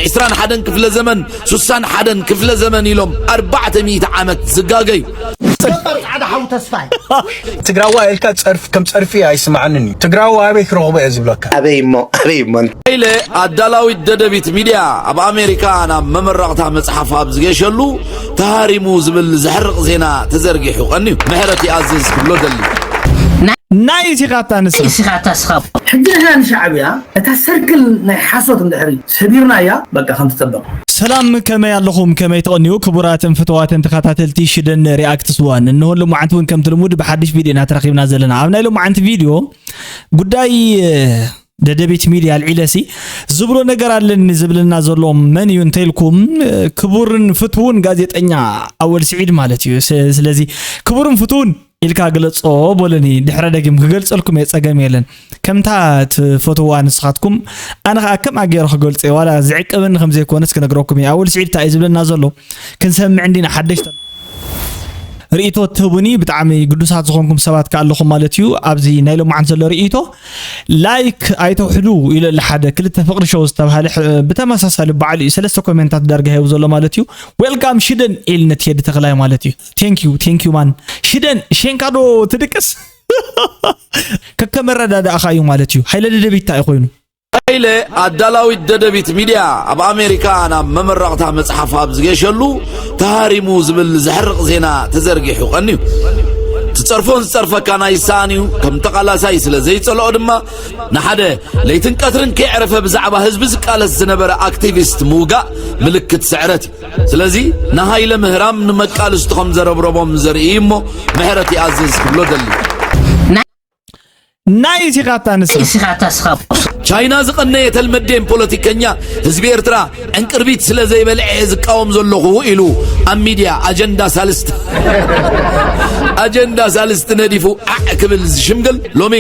ዕስራን ሓደን ክፍለ ዘመን፣ ሱሳን ሓደን ክፍለ ዘመን ኢሎም ኣርባዕተ ሚእቲ ዓመት ዝጋገዩ። ዶክተር ጻዕዳ ሓው ተስፋይ ትግራዋ ኢልካ ጸርፍ ከም ጸርፊ ኣይስምዓንን እዩ። ትግራዋ ኣበይ ክረኽቦ እየ ዝብለካ። ኣበይ እሞ ኣበይ እሞ ኢለ ኣዳላዊት ደደቢት ሚድያ ኣብ ኣሜሪካ ናብ መመረቕታ መጽሓፍ ኣብ ዝገሸሉ ተሃሪሙ ዝብል ዘሕርቕ ዜና ተዘርጊሑ ቀንዩ። ምሕረት ይኣዝዝ ክብሎ ደሊ። ናይ ኢሲኻታ ንስኻ ኢሲኻታ ስኻ ሕጂ ንሕና ንሻዕብያ እታ ሰርክል ናይ ሓሶት እንድሕሪ ሰቢርናያ በቃ ከም ትጠበቕ ሰላም ከመይ ኣለኹም ከመይ ተቐንዩ ክቡራትን ፍትዋትን ተኸታተልቲ ሽደን ሪኣክትስ ዋን እንሆ ሎማዓንቲ እውን ከምቲ ልሙድ ብሓድሽ ቪድዮ ኢና ተራኺብና ዘለና ኣብ ናይ ሎማዓንቲ ቪድዮ ጉዳይ ደደቢት ሚድያ ኣልዒለሲ ዝብሎ ነገር ኣለኒ ዝብልና ዘሎ መን እዩ እንተኢልኩም ክቡርን ፍትውን ጋዜጠኛ ኣወል ስዒድ ማለት እዩ ስለዚ ክቡርን ፍትውን ኢልካ ግለጾ በሉኒ ድሕረ ደጊም ክገልጸልኩም እየ ጸገም የለን ከምታ ትፈትዋ ንስኻትኩም ኣነ ኸኣ ከምኣ ገይረ ክገልጾ እየ ዋላ ዝዕቀበኒ ከም ዘይኮነስ ክነግረኩም እየ ኣወል ስዒድ እንታይ እዩ ዝብለና ዘሎ ክንሰምዕ እንዲና ሓደሽተ ርእይቶ ትህቡኒ ብጣዕሚ ግዱሳት ዝኾንኩም ሰባት ከኣ ኣለኹም ማለት እዩ ኣብዚ ናይ ሎማዓንቲ ዘሎ ርእይቶ ላይክ ኣይተውሕዱ ኢሉ ኣሎ ሓደ ክልተ ፍቕሪ ሾው ዝተባሃለ ብተመሳሳሊ በዓሉ እዩ ሰለስተ ኮሜንታት ዳርጋ ሂቡ ዘሎ ማለት እዩ ዌልካም ሽደን ኢል ነቲ ቴዲ ተኽላይ ማለት እዩ thank you thank you man ሽደን ሼንካ ዶ ትድቅስ ከከመረዳዳእኻ እዩ ማለት እዩ ሃይለ ደደቢት እንታይ ኮይኑ ኢለ ኣዳላዊት ደደቢት ሚድያ ኣብ ኣሜሪካ ናብ መመረቕታ መጽሓፍ ኣብ ዝገሸሉ ተሃሪሙ ዝብል ዘሕርቕ ዜና ተዘርጊሑ ቀንዩ ትጸርፎን ዝጸርፈካን ኣይሰኣን እዩ ከም ተቓላሳይ ስለ ዘይጸልኦ ድማ ንሓደ ለይትን ቀትርን ከይዕረፈ ብዛዕባ ህዝቢ ዝቃለስ ዝነበረ ኣክቲቪስት ምውጋእ ምልክት ስዕረት እዩ ስለዚ ንሃይለ ምህራም ንመቃልስቱ ከም ዘረብረቦም ዘርኢ እዩ እሞ ምሕረት ይኣዝዝ ክብሎ ደሊ ናይ ኢሲኻታ ንስኻ ኢሲኻታ ስኻ ቻይና ዝቐነየ ተልመዴን ፖለቲከኛ ህዝቢ ኤርትራ ዕንቅርቢት ስለ ዘይበልዐ ዝቃወም ዘለኹ ኢሉ ኣብ ሚድያ ኣጀንዳ ሳልስቲ ኣጀንዳ ሳልስቲ ነዲፉ ዓዕ ክብል ዝሽምግል ሎሚ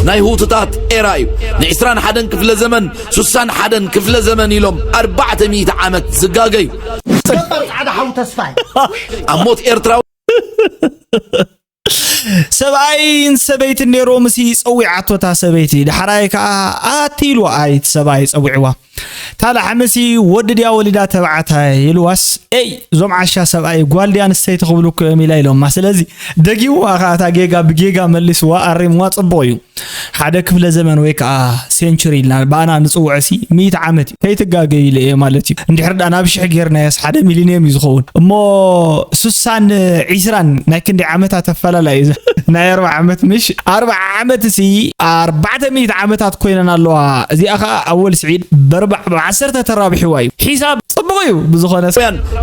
ናይ ህውትታት ኤራ እዩ ን21 ክፍለ ዘመን 61 ክፍለ ዘመን ኢሎም ኣርባዕተ ሚእቲ ዓመት ዝጋገዩ ዶክተር ጻዕዳ ሓው ተስፋይ ኣብ ሞት ኤርትራዊ ሰብኣይን ሰበይትን ነይሮምሲ ጸዊዓቶ እታ ሰበይቲ ዳሕራይ ከኣ ኣቲ ኢልዋ ኣይቲ ሰብኣይ ጸዊዕዋ እታ ላሕምሲ ወዲ ድያ ወሊዳ ተባዕታይ ኢልዋስ ኤይ እዞም ዓሻ ሰብኣይ ጓል ድያ ኣንስተይቲ ክብሉ እኮ እዮም ኢላ ኢሎማ ስለዚ ደጊምዋ ከኣ እታ ጌጋ ብጌጋ መሊስዋ ኣሪምዋ ጽቡቕ እዩ ሓደ ክፍለ ዘመን ወይ ከዓ ሴንቹሪ ኢልና ብኣና ንፅውዖ ሲ ሚእቲ ዓመት እዩ ከይትጋገዩ ኢለ እየ ማለት እዩ እንድሕር ዳ ናብ ሽሕ ጌርናዮስ ሓደ ሚሊኒየም እዩ ዝኸውን እሞ ሱሳን ዒስራን ናይ ክንደይ ዓመታት ኣፈላላይ እዩ ናይ ኣርባ ዓመት ምሽ ኣርባ ዓመት ሲ ኣርባዕተ ሚእቲ ዓመታት ኮይነን ኣለዋ እዚኣ ከዓ ኣወል ስዒድ በርባዕ ብዓሰርተ ተራቢሕዋ እዩ ሒሳብ ፅቡቕ እዩ ብዝኾነ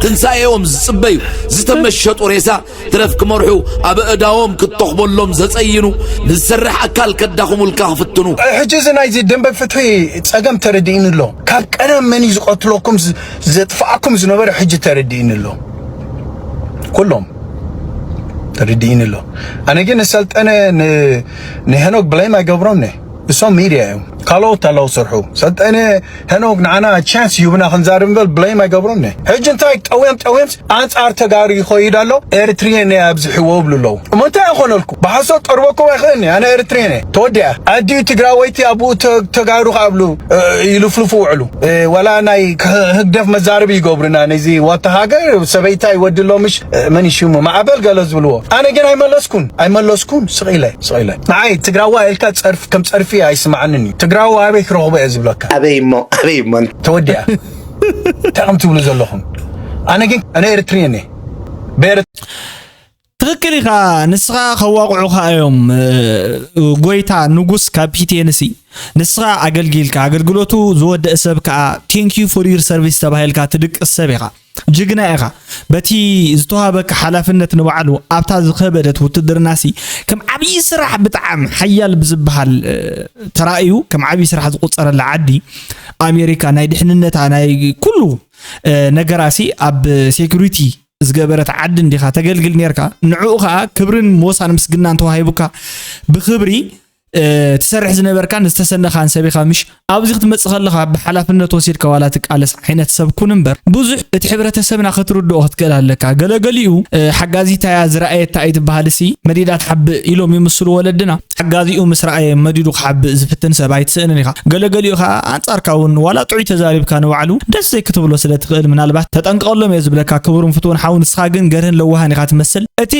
ትንሳኤኦም ዝፅበዩ ዝተመሸጡ ሬሳ ትረፍ ክመርሑ ኣብ ኣእዳዎም ክትተኽበሎም ዘጸይኑ ንዝሰርሕ ኣካል ከዳኽሙልካ ክፍትኑ። ሕጂ እዚ ናይዚ ደንበ ፍትሒ ጸገም ተረዲእኒ ኣሎ። ካብ ቀደም መን እዩ ዝቐትለኩም ዝ- ዘጥፍኣኩም ዝነበረ ሕጂ ተረዲእኒ ኣሎ። ኩሎም ተረዲእኒ ኣሎ። ኣነ ግን ንሰልጠነ ን- ንሄኖክ ብሌም ኣይገብሮም ነ እሶም ሚድያ እዮም ካልኦት ኣለዉ ስርሑ ሰልጠነ ሄኖክ ንዓና ቻንስ ይሁብና ክንዛርብ እምበር ብሌም ኣይገብሮም ነ ሕጂ እንታይ ጠውዮም ጠውዮም ኣንጻር ተጋሩ ይኸይድ ኣሎ ኤርትሪየን እየ ኣብዝሕዎ ይብሉ ኣለዉ እሞ እንታይ ይኾነልኩ ብሓሶት ቀርበኩም ኣይኽእልኒ ኣነ ኤርትሪየን እየ ተወዲኣ ኣዲኡ ትግራወይቲ ኣብኡ ተ- ተጋሩ ከኣብሉ እ፣ ይልፍልፉ ውዕሉ እ፣ ዋላ ናይ ከ- ህግደፍ መዛርቢ ይገብሩና ነዚ ዋታ ሃገር ሰበይታ ይወዲ ኣሎ ምሽ እ፣ መን ይሽሙ ማዕበል ገለ ዝብልዎ ኣነ ግን ኣይመለስኩን ኣይመለስኩን ስቕ ኢለ ስቕ ኢለ ንዓይ ትግራዋ ኢልካ ጸርፍ ከም ጸርፊ ኣይስማዓንን እዩ ትግራዋ ኣበይ ክረኽቦ እየ ዝብለካ ኣበይ እሞ ኣበይ እሞ ተወዲኣ እንታይ ከም ትብሉ ዘለኹም ኣነ ግን ኣነ ኤርትሪየን እየ ብኤርትራ ትኽክል ኢኻ ንስኻ ከዋቕዑኻ እዮም ጎይታ ንጉስ ካብ ፒቴንሲ ንስኻ ኣገልጊልካ ኣገልግሎቱ ዝወደእ ሰብ ከዓ thank you for your service ተባሂልካ ትድቅስ ሰብ ኢኻ ጅግና ኢኻ በቲ ዝተዋሃበካ ሓላፍነት ንባዕሉ ኣብታ ዝኸበደት ውትድርናሲ ከም ዓብዪ ስራሕ ብጣዕሚ ሓያል ብዝበሃል ተራእዩ ከም ዓብዪ ስራሕ ዝቁፀረላ ዓዲ ኣሜሪካ ናይ ድሕንነታ ናይ ኩሉ ነገራሲ ኣብ ሴኩሪቲ ዝገበረት ዓዲ እንዲኻ ተገልግል ነርካ ንዕኡ ኸዓ ክብርን ሞሳን ምስግናን ተዋሂቡካ ብክብሪ ትሰርሕ ዝነበርካን ዝተሰነኻን ሰብ ኢኻ ምሽ? ኣብዚ ክትመጽእ ከለኻ ብሓላፍነት ወሲድካ ዋላ ትቃለስ ዓይነት ሰብ ኩን እምበር፣ ብዙሕ እቲ ሕብረተሰብና ክትርድኦ ክትክእል ኣለካ። ገለገሊኡ ሓጋዚታያ ዝረኣየታ ኣይትበሃልሲ፣ መዲዳ ትሓብእ ኢሎም ይምስሉ ወለድና። ሓጋዚኡ ምስ ረኣየ መዲዱ ክሓብእ ዝፍትን ሰብ ኣይትስእንን ኢኻ። ገለገሊኡ ኸኣ ኣንጻርካ እውን ዋላ ጥዑይ ተዛሪብካ ንባዕሉ ደስ ዘይክትብሎ ስለ ትኽእል ምናልባት ተጠንቀቐሎም እየ ዝብለካ ክቡርን ፍትውን ሓው። ንስኻ ግን ገርህን ለዋህን ኢኻ ትመስል። እቲ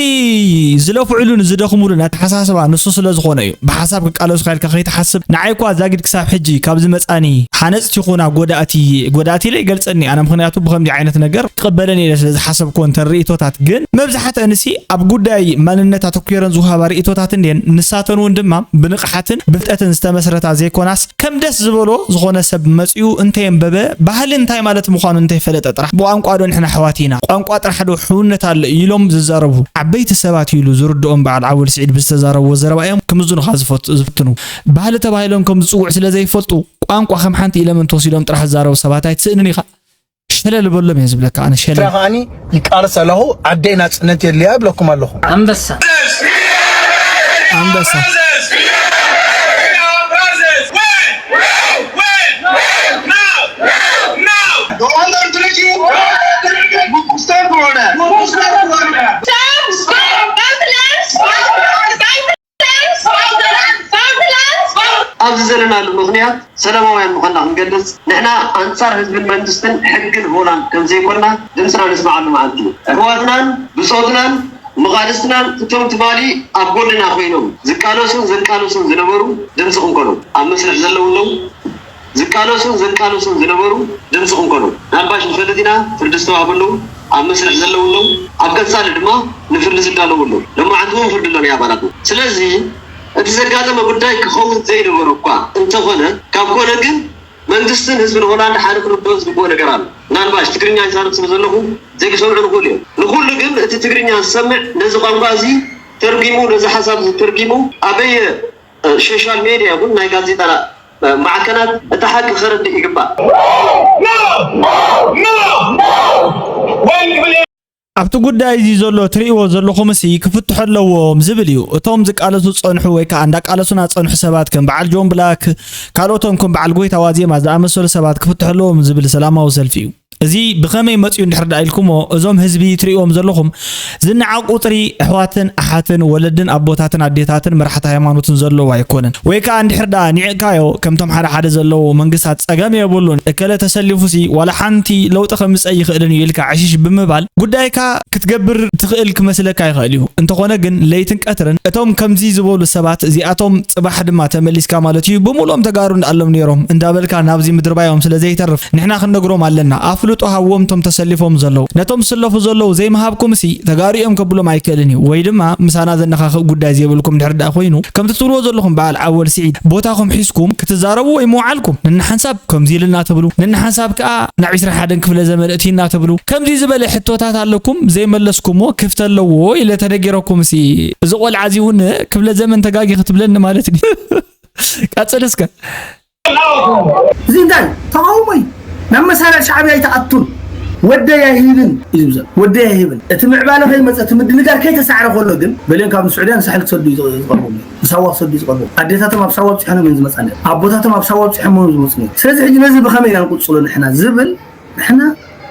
ዝለፍዕሉን ዝደኽምሉን ኣተሓሳስባ ንሱ ስለ ዝኾነ እዩ። ብሓሳብ ክቃለሱኻ ኢልካ ከይትሓስብ። ንዓይ እኳ ዛጊድ ክሳብ ሕጂ ካብ ዝመጻኒ ሃነጽቲ ይኹና ጎዳእቲ፣ ጎዳእቲ ኢለ ይገልጸኒ ኣነ፣ ምኽንያቱ ብኸምዚ ዓይነት ነገር ክቕበለን ኢለ ስለ ዝሓሰብኩ እንተን ርእይቶታት። ግን መብዛሕትአንሲ ኣብ ጉዳይ ማንነት ኣተኲረን ዝውሃባ ርእይቶታት እንድየን። ንሳተን እውን ድማ ብንቕሓትን ብፍልጠትን ዝተመስረታ ዘይኮናስ ከም ደስ ዝበሎ ዝኾነ ሰብ መጺኡ እንተየንበበ ባህሊ እንታይ ማለት ምዃኑ እንተይፈለጠ ጥራሕ ብቋንቋ ዶ ንሕና ኣሕዋት ኢና? ቋንቋ ጥራሕ ዶ ሕውነት ኣሎ? ኢሎም ዝዛረቡ ዓበይቲ ሰባት ኢሉ ዝርድኦም በዓል ዓወል ስዒድ ብዝተዛረብዎ ዘረባ እዮም ክምዝኑኻ ዝፈት-፣ ዝፍትኑ። ባህሊ ተባሂሎም ከም ዝጽውዕ ስለ ዘይፈልጡ ቋንቋ ከም ሓንቲ ኢለመንት ወሲዶም ጥራሕ ዝዛረቡ ሰባት ኣይትስእንን ኢኻ። ሸለል በሎም እየ ዝብለካ ኣነ ሸለል። ኤርትራ ከኣኒ ይቃለስ ኣለኹ፣ ዓደይ ናጽነት የድልያ እብለኩም ኣለኹ። ኣንበሳ። ኣንበሳ። ኣብዚ ዘለናሉ ምኽንያት ሰላማውያን ምዃንና ክንገልጽ፣ ንሕና ኣንጻር ህዝብን መንግስትን ሕግን ሆላንድ ከም ዘይኮንና ድምጽና ነስምዓሉ መዓልቲ እዩ። ኣሕዋትናን ብጾትናን መቓልስትናን እቶም ትማሊ ኣብ ጎድና ኮይኖም ዝቃለሱን ዘቃለሱን ዝነበሩ ድምጺ ክንኮኖም ኣብ መስርሕ ዘለዉ ኣለዉ። ዝቃለሱን ዘቃለሱን ዝነበሩ ድምፂ ክንኮኑ ናልባሽ ንፈልጥ ኢና። ፍርዲ ዝተዋህቡ ኣለዉ፣ ኣብ መስርሕ ዘለዉ ኣለዉ፣ ኣብ ቀፃሊ ድማ ንፍርዲ ዝዳለዉ ኣለዉ። ሎማዓንቲ እውን ፍርዲ ኣሎ ናይ ኣባላትና። ስለዚ እቲ ዘጋጠመ ጉዳይ ክኸውን ዘይነበሮ እኳ እንተኾነ፣ ካብ ኮነ ግን መንግስትን ህዝብን ሆላንድ ሓደ ክርድኦ ዝግብኦ ነገር ኣሎ። ምናልባሽ ትግርኛ ይዛረብ ስለ ዘለኹ ዘይክሰምዑ ንኽእሉ እዮም። ንኹሉ ግን እቲ ትግርኛ ዝሰምዕ ነዚ ቋንቋ እዚ ተርጒሙ፣ ነዚ ሓሳብ እዚ ተርጒሙ ኣበየ ሶሻል ሜድያ ይኹን ናይ ጋዜጣ ማዕከናት እቲ ሓቂ ከረድእ ይግባእ። ኣብቲ ጉዳይ እዚ ዘሎ ትርእይዎ ዘለኹምሲ ክፍትሑ ኣለዎም ዝብል እዩ። እቶም ዝቃለሱ ዝጸንሑ ወይ ከኣ እንዳቃለሱና ዝጸንሑ ሰባት ከም በዓል ጆን ብላክ ካልኦቶም ከም በዓል ጎይታ ዋዜማ ዝኣመሰሉ ሰባት ክፍትሑ ኣለዎም ዝብል ሰላማዊ ሰልፊ እዩ። እዚ ብኸመይ መጺኡ እንድሕር ደኣ ኢልኩሞ፣ እዞም ህዝቢ ትርእይዎም ዘለኹም ዝነዓቕ ቁጽሪ ኣሕዋትን ኣሓትን ወለድን ኣቦታትን ኣዴታትን መራሕቲ ሃይማኖትን ዘለዎ ኣይኮነን። ወይ ከኣ እንድሕር ደኣ ኒዕካዮ ከምቶም ሓደ ሓደ ዘለዉ መንግስታት ጸገም የብሉን፣ እከለ ተሰሊፉሲ ዋላ ሓንቲ ለውጢ ከምጽእ ኣይኽእልን እዩ ኢልካ ዕሽሽ ብምባል ጉዳይካ ክትገብር ትኽእል ክመስለካ ይኽእል እዩ። እንተኾነ ግን ለይትን ቀትርን እቶም ከምዚ ዝበሉ ሰባት እዚኣቶም ጽባሕ ድማ ተመሊስካ ማለት እዩ ብምሉኦም ተጋሩ እንዳኣሎም ነይሮም እንዳበልካ ናብዚ ምድርባዮም ስለ ዘይተርፍ ንሕና ክንነግሮም ኣለና። ኣፍልጦ ሃዎም እቶም ተሰሊፎም ዘለዉ። ነቶም ዝስለፉ ዘለዉ ዘይምሃብኩምሲ ተጋሩ እዮም ከብሎም ኣይክእልን እዩ። ወይ ድማ ምሳና ዘነኻኽእ ጉዳይ ዘይብልኩም ድሕር ደኣ ኮይኑ ከምቲ ትብልዎ ዘለኹም በዓል ዓወል ስዒድ ቦታኹም ሒዝኩም ክትዛረቡ ወይ ምውዓልኩም ነንሓንሳብ ከምዚ ኢልና ትብሉ፣ ነንሓንሳብ ከኣ ናብ ዕስራን ሓደን ክፍለ ዘመን እቲና ትብሉ። ከምዚ ዝበለ ሕቶታት ኣለኩም ዘይመለስኩሞ ክፍተ ኣለዎ ኢለ ተነጊረኩም ሲ እዚ ቆልዓ እዚ እውን ክፍለ ዘመን ተጋጊ ክትብለኒ ማለት ድዩ? ቀጽል እስከ። እዚ እንታይ ተቃውሞ እዩ? ናብ መሳርያ ሻዕብያ ኣይትኣቱን። ወደይ ኣይህብን እዩ ዝብል ዘሎ። ወደይ ኣይህብን። እቲ ምዕባለ ከይመጸ፣ እቲ ምድንጋር ከይተሳዕረ ከሎ ግን በሊኦም ካብ ንስዑድያ ንሳሕል ክሰዱ እዩ ዝቐርቦም። ንሳዋ ክሰዱ እዩ ዝቐርቦም። ኣዴታቶም ኣብ ሳዋ ኣብጺሖም እዮም ዝመጻ ነይሩ። ኣቦታቶም ኣብ ሳዋ ኣብጺሖም እዮም ዝመጹ ነይሩ። ስለዚ ሕጂ ነዚ ብኸመይ ኢና ንቅጽሎ ንሕና ዝብል ንሕና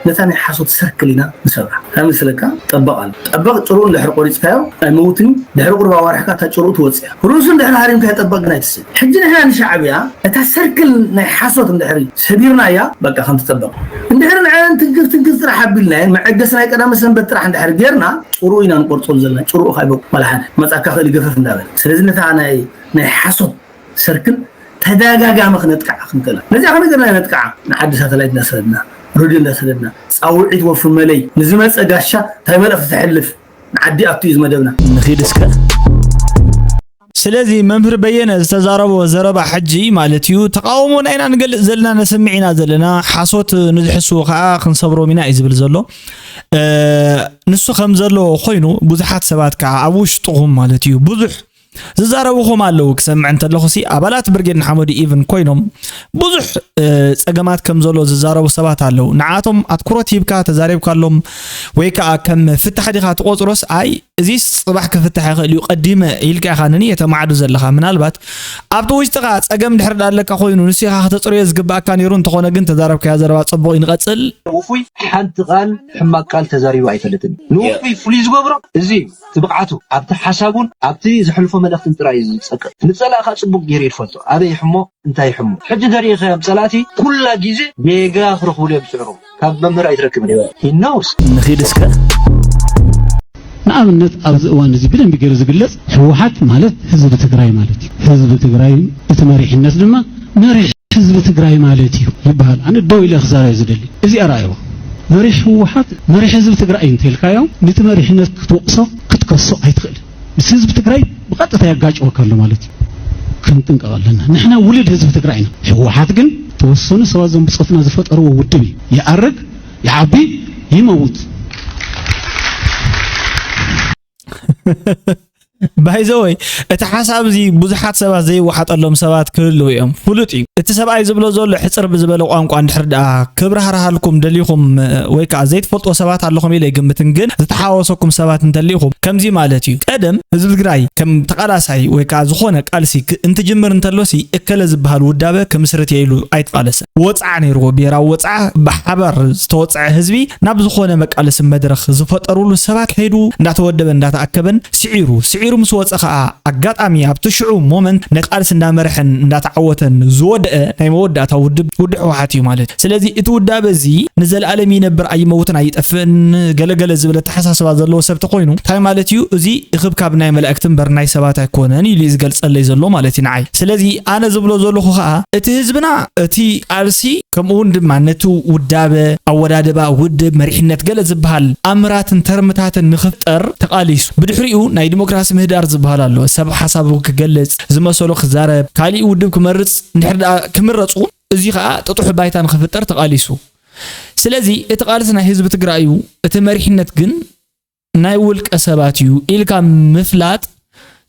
ነታ ናይ ሓሶት ሰርክል ኢና ንሰብራ። እንታይ መስለካ? ጠበቕ ኣሎ። ጠበቕ ጭርኡ እንድሕር ቆሪጽካዮ ኣይመውትን እዩ። ድሕሪ ቁሩብ ኣዋርሕካ እታ ጭርኡ ትወጽእ እያ። ርእሱ እንድሕር ሃሪምካዮ ጠበቕ ግን ኣይትስእን። ሕጂ ንሕና ንሻዕብያ እታ ሰርክል ናይ ሓሶት እንድሕር ሰቢርናያ በቃ ከም ትጠበቕ። እንድሕር ንዐን ትንክፍ ትንክፍ ጥራሕ ኣቢልናየን መዐገሲ ናይ ቀዳመ ሰንበት ጥራሕ እንድሕር ጌርና ጭርኡ ኢና ንቆርጸሉ ዘለና። ጭርኡ ካይበቁ ዋላ ሓደ መጻካ ክእል ገፈፍ እንዳበለ። ስለዚ ነታ ናይ ናይ ሓሶት ሰርክል ተደጋጋሚ ክነጥቅዓ ክንክእል። ነዚኣ ከመይ ጌርና ነጥቅዓ? ንዓዲ ሳተላይት እንዳሰደድና፣ ሬድዮ እንዳሰደድና፣ ጻውዒት ወፍሪ መለይ ንዝመጸ ጋሻ እንታይ መልእኽቲ ተሕልፍ ንዓዲ ኣቱ እዩ ዝመደብና። ንኺድ እስከ። ስለዚ መምህር በየነ ዝተዛረቦ ዘረባ ሕጂ ማለት እዩ ተቃውሞና ኢና ንገልጽ ዘለና፣ ነስምዕ ኢና ዘለና፣ ሓሶት ንዝሕስዉ ከኣ ክንሰብሮም ኢና እዩ ዝብል ዘሎ። እ፣ ንሱ ከም ዘሎ ኮይኑ ብዙሓት ሰባት ከኣ ኣብ ውሽጥኹም ማለት እዩ ብዙሕ ዝዛረቡ ከም ኣለዉ ክሰምዕ እንተለኹ ሲ ኣባላት ብርጌድ ንሓመዱ ኢቭን ኮይኖም ብዙሕ እ፣ ጸገማት ከም ዘሎ ዝዛረቡ ሰባት ኣለዉ። ንዓቶም ኣትኩሮት ሂብካ ተዛሪብካሎም ወይ ከኣ ከም ፍታሕ ዲኻ ትቖጽሮስ ኣይ እዚስ ጽባሕ ክፍታሕ ይኽእል እዩ ቀዲመ ኢልካ ኢኻ ንንየ ተማዕዱ ዘለኻ። ምናልባት ኣብቲ ውሽጥኻ ጸገም ድሕር ዳለካ ኮይኑ ንስኻ ከተጽርዮ ዝግባእካ ነይሩ እንተኾነ ግን ተዛረብካያ ዘረባ ጽቡቕ እዩ። ንቐጽል። ውፉይ ሓንቲ ቃል ሕማቅ ቃል ተዛሪቡ ኣይፈልጥን። ንውፉይ ፍሉይ ዝገብሮ እዚ እዩ። እቲ ብቕዓቱ ኣብቲ ሓሳቡን ኣብቲ ዘሕልፎ መልእኽትን ጥራይ እዩ ዝጸቅጥ። ንጸላእኻ ጽቡቅ ገይሩ ይፈልጦ። ኣበይ ይሕሞ እንታይ ይሕሞ። ሕጂ እንተሪእኻዮም ጸላእቲ ኩላ ግዜ ጌጋ ክረኽብሉ እዮም ዝጽዕሩ። ካብ መምህር ኣይትረክብን። He knows። ንኺድ እስከ። ንኣብነት ኣብዚ እዋን እዚ ብደንቢ ገይሩ ዝግለጽ ህወሓት ማለት ህዝቢ ትግራይ ማለት እዩ። ህዝቢ ትግራይ እቲ መሪሕነት ድማ መሪሕ ህዝቢ ትግራይ ማለት እዩ ይበሃል። ኣነ ደው ኢለ ክዛረብ ዝደሊ እዚኣ ረኣይዋ። መሪሕ ህወሓት መሪሕ ህዝቢ ትግራይ እንተልካዮ ነቲ መሪሕነት ክትወቕሶ ክትከሶ ኣይትኽእል። ምስ ህዝቢ ትግራይ ብቐጥታ የጋጭወካ ኣሎ ማለት እዩ። ክንጥንቀቕ ኣለና። ንሕና ውሉድ ህዝቢ ትግራይ ኢና። ህወሓት ግን ተወሰኑ ሰባት ዞም ብፆትና ዝፈጠርዎ ውድብ እዩ። ይኣርግ፣ ይዓቢ፣ ይመውት። ባይዘወይ እቲ ሓሳብ እዚ ብዙሓት ሰባት ዘይወሓጠሎም ሰባት ክህልው እዮም ፍሉጥ እዩ። እቲ ሰብኣይ ዝብሎ ዘሎ ሕፅር ብዝበለ ቋንቋ እንድሕር ደኣ ክብራህርሃልኩም ደሊኹም ወይ ከዓ ዘይትፈልጦ ሰባት ኣለኹም ኢለ ይግምትን ግን ዝተሓዋወሰኩም ሰባት እንተሊኹም ከምዚ ማለት እዩ። ቀደም ህዝቢ ትግራይ ከም ተቓላሳይ ወይ ከዓ ዝኾነ ቃልሲ ክ- እንትጅምር እንተሎሲ እከለ ዝበሃል ውዳበ ክምስርት እየ ኢሉ ኣይተቓለሰ። ወፅዓ ነይርዎ። ብሄራዊ ወፅዓ ብሓባር ዝተወፅዐ ህዝቢ ናብ ዝኾነ መቃለሲ መድረኽ ዝፈጠሩሉ ሰባት ከይዱ እንዳተወደበ እንዳተኣከበን ስዒሩ ስዒሩ ምስ ወፀ ከዓ ኣጋጣሚ ኣብቲ ሽዑ ሞመንት ነቲ ቃልሲ እንዳመርሐን እንዳተዓወተን ዝወደአ ናይ መወዳእታ ውድብ ውድብ ህወሓት እዩ ማለት እዩ። ስለዚ እቲ ውዳበ እዚ ንዘለኣለም ይነብር ኣይመውትን ኣይጠፍእን ገለገለ ዝብል ኣተሓሳስባ ዘለዎ ሰብ ተኮይኑ እንታይ ማለት እዩ? እዚ እኽብካብ ናይ መላእክቲ እምበር ናይ ሰባት ኣይኮነን ኢሉ እዩ ዝገልጸለይ ዘሎ ማለት እዩ ንዓይ። ስለዚ ኣነ ዝብሎ ዘለኹ ከዓ እቲ ህዝብና እቲ ቃልሲ ከምኡ እውን ድማ ነቲ ውዳበ ኣወዳድባ ውድብ መሪሕነት ገለ ዝበሃል ኣምራትን ተርምታትን ንክፍጠር ተቓሊሱ። ብድሕሪኡ ናይ ዲሞክራሲ ምህዳር ዝበሃል ኣሎ። ሰብ ሓሳቡ ክገልጽ፣ ዝመሰሎ ክዛረብ፣ ካሊእ ውድብ ክመርጽ እንድሕር ደኣ ክምረጹ እዚ ከዓ ጥጡሕ ባይታ ንክፍጠር ተቓሊሱ። ስለዚ እቲ ቃልሲ ናይ ህዝቢ ትግራይ እዩ። እቲ መሪሕነት ግን ናይ ውልቀ ሰባት እዩ ኢልካ ምፍላጥ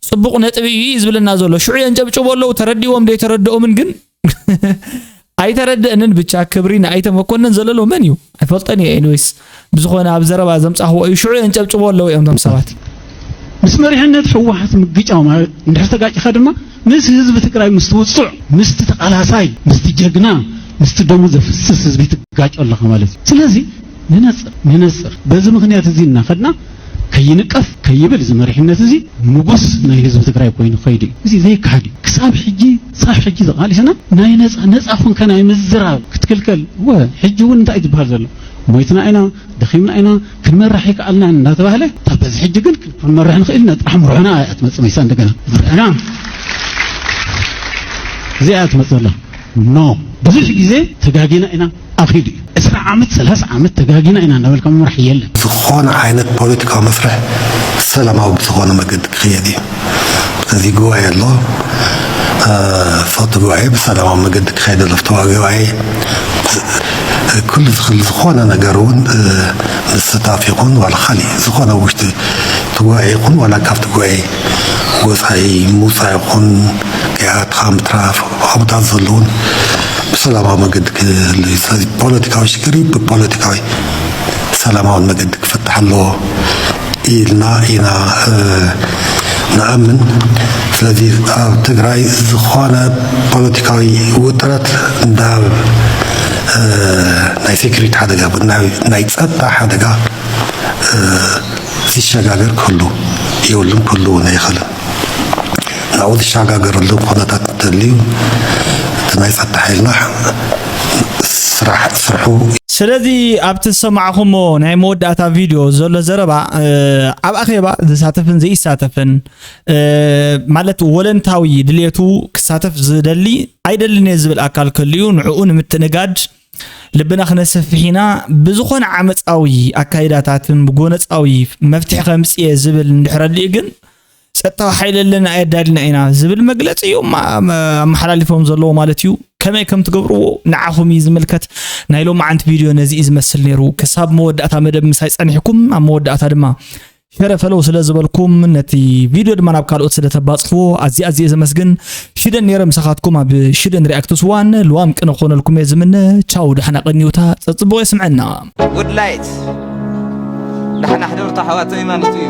ጽቡቕ ነጥቢ እዩ ዝብለና ዘሎ። ሽዑ የንጨብጭቦ ኣለዉ ተረዲዎም ዶ ኣይተረድኦምን ግን ኣይተረደእንን ብቻ ክብሪ ንኣይተ መኮንን ዘለሎ መን እዩ ኣይፈልጠን እየ። ኤኒዌይስ ብዝኾነ ኣብ ዘረባ ዘምጻኽዎ እዩ ሽዑ የንጨብጭቦ ኣለዉ እዮም ቶም ሰባት። ምስ መሪሕነት ህወሓት ምግጫው ማለት እንድሕር ተጋጭኻ ድማ ምስ ህዝቢ ትግራይ ምስቲ ውፁዕ ምስቲ ተቓላሳይ ምስቲ ጀግና ምስቲ ደሙ ዘፍስስ ህዝቢ ትጋጮ ኣለኻ ማለት እዩ። ስለዚ ንነፅር ንነፅር በዚ ምኽንያት እዚ እናኸድና ከይንቀፍ ከይብል እዚ መሪሕነት እዚ ንጉስ ናይ ህዝቢ ትግራይ ኮይኑ ከይዱ እዩ። እዚ ዘይከሓድ እዩ። ክሳብ ሕጂ ክሳብ ሕጂ ተቓሊስና ናይ ነፃ ነፃ ኮንካ ናይ ምዝራብ ክትክልከል ወ ሕጂ እውን እንታይ እዩ ዝበሃል ዘሎ ሞይትና ኢና ደኺምና ኢና ክንመራሕ ይከኣልና እንዳተባህለ እታ በዚ ሕጂ ግን ክንመራሕ ንኽእል ኢና ጥራሕ ምርሑና እያ ትመፅእ መይሳ እንደገና ምርሑና እዚኣ እያ ትመፅእ ዘላ ኖ ብዙሕ ግዜ ተጋጊና ኢና ኣኺዱ እዩ ዕስራ ዓመት ሰላሳ ዓመት ተጋጊና ኢና እንዳበልካ ምምራሕ የለን ዝኾነ ዓይነት ፖለቲካዊ መስርሕ ሰላማዊ ብዝኾነ መገዲ ክኽየድ እዩ እዚ ጉባኤ ኣሎ ፎቲ ጉባኤ ብሰላማዊ መገዲ ክኸይድ ኣሎ ፍተዋ ጉባኤ ኩሉ ዝኽእል ዝኾነ ነገር እውን ምስታፍ ይኹን ዋላ ካሊእ ዝኾነ ውሽጢ እቲ ጉባኤ ይኹን ዋላ ካብቲ ጉባኤ ወፃኢ ምውፃእ ይኹን ከይኣትኻ ምትራፍ ኣብታት ዘለውን ብሰላማዊ መገዲ ክህሉ እዩ። ስለዚ ፖለቲካዊ ሽግር እዩ ብፖለቲካዊ ሰላማዊ መገዲ ክፍታሕ ኣለዎ ኢልና ኢና ንኣምን። ስለዚ ኣብ ትግራይ ዝኾነ ፖለቲካዊ ውጥረት እንዳ ናይ ሴኩሪቲ ሓደጋ ናይ ፀጥታ ሓደጋ ዝሸጋገር ክህሉ የብሉን ክህሉ እውን ኣይኽእልን። ናብኡ ዝሸጋገረሉ ኩነታት እንተልዩ እቲ ናይ ፀጥታ ሓይልና ስራሕ ስርሑ ስለዚ ኣብቲ ዝሰማዕኹሞ ናይ መወዳእታ ቪድዮ ዘሎ ዘረባ ኣብ ኣኼባ ዝሳተፍን ዘይሳተፍን ማለት ወለንታዊ ድልየቱ ክሳተፍ ዝደሊ ኣይደልን እየ ዝብል ኣካል ክህልዩ ንዕኡ ንምትእንጋድ ልብና ክነስፍሕ ኢና ብዝኾነ ዓመፃዊ ኣካይዳታትን ብጎነፃዊ መፍትሒ ከምፅእ እየ ዝብል እንድሕር ኣድልዩ ግን ፀጥታዊ ሓይሊ ኣለና ኣየዳልና ኢና ዝብል መግለፂ እዮም ኣመሓላሊፎም ዘለዎ ማለት እዩ። ከመይ ከም ትገብርዎ ንዓኹም እዩ ዝምልከት። ናይ ሎማዓንቲ ቪድዮ ነዚ እዩ ዝመስል ነይሩ። ክሳብ መወዳእታ መደብ ምሳይ ፀኒሕኩም ኣብ መወዳእታ ድማ ሸረ ፈለው ስለ ዝበልኩም፣ ነቲ ቪድዮ ድማ ናብ ካልኦት ስለ ተባጽሕዎ ኣዝየ ኣዝየ ዘመስግን። ሽደን ነይረ ምሳኻትኩም ኣብ ሽደን ሪኣክትስ ዋን። ልዋም ቅነ ክኾነልኩም እየ ዝምነ። ቻው፣ ደሓና ቀንዩታ፣ ጸጽቡቕ የስምዐና። ጉድ ላይት ደሓና ሕደሩ ኣሕዋተይ ማለት እዩ።